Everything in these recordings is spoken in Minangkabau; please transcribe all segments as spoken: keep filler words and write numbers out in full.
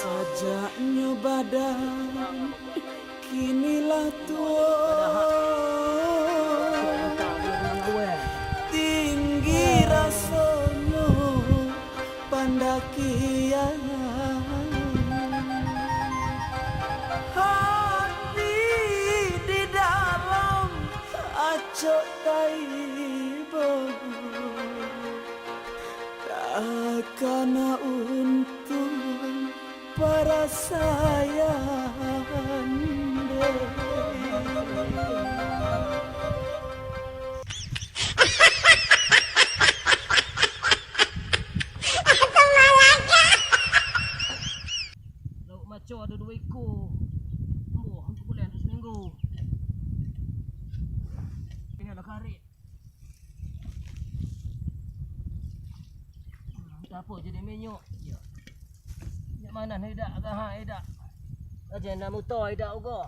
Ajaknyo badan kini lah tuo, tinggi rasonyo pandakian. Hati di dalam acok taibo, takana untuang parasaian dek. Lauk maco ado duo iko. Ambo, untuak bulan tu saminggu. Ini ado karik. Entah apo jadi minyak. Minyak mana ni dak, gaha dak. Aja nak muto dak ugo.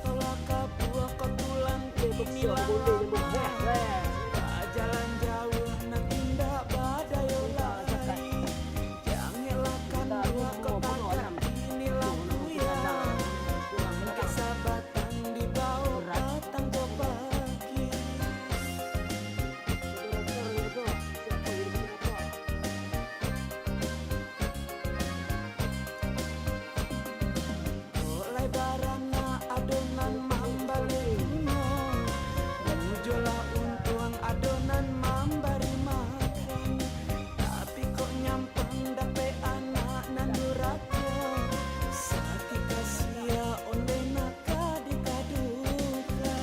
Tolak kabuah kotulan kini lama. Bajalan jauah nan indak badayo lai. Jangelah kan dua kota kini lah puyang. Mungkin sabatang di bawah batang jo pagi. Kok lai baranak ado nan mambali guno, ujolah untuang ado nan mambari makan. Tapi kok nyampang dapek anak nan durako, satika sia ondeh nak ka dikadukan.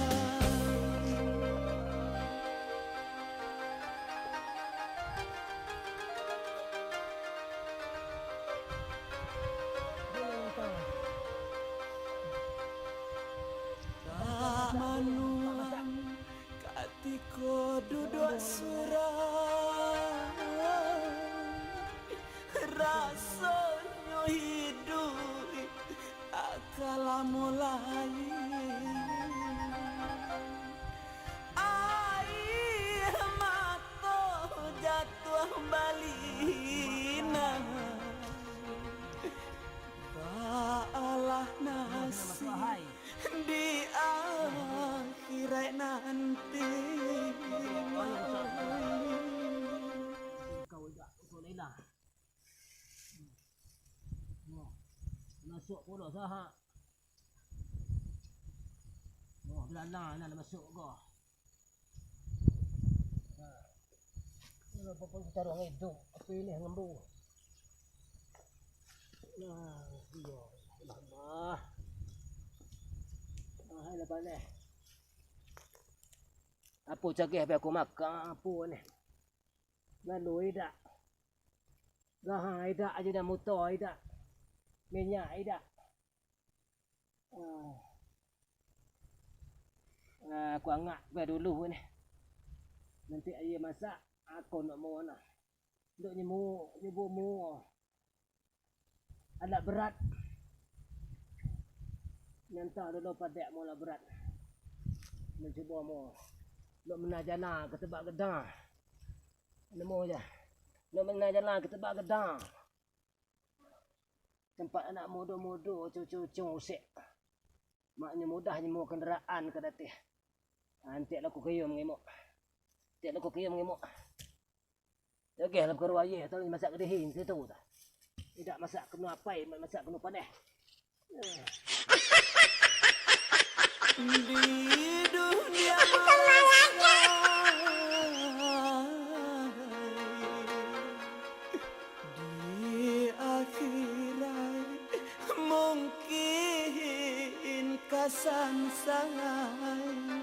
Tak manuang katiko duduak surang, rasonyo hiduik ka lamo lai. Aia mato jatuah balinan. Baalah nasib di akhiraik nanti. Kau idak, kau idak. Masuak pulo saha. Oh, belana nan masuak ko. Nah. Ini apa pun taruh ngidup, tapi ini ngembu. Nah, iyo, lama. Ah, ada paneh. Apo cageh be aku makan, apo ni? Lalu idak. Gaha idak, ajo dah muto idak. Minyak idak. Ah. Ah, aku angak bae dulu ni. Nanti aia masak, aku nak mau nah. Dok nyemu, nyubo mu. Alat berat. Nyanta dulu padek mu alat berat. Mencubo mu. Dok menajana ke tebak gedang. Nemu aja. Dok menajana ke tebak gedang. Tempat anak mudo-mudo, cucu-cucu usik. Maknyo mudah nyemua kendaraan ka dateh. Antek lah ku kiyo mangimok. Antek lah ku kiyo mangimok. Jageh lah pakaruah aia, atau masak kadihi situ tu. Idak masak kena apai, masak kena paneh. Di dunia masa, di akhirat mungkin ka sansai.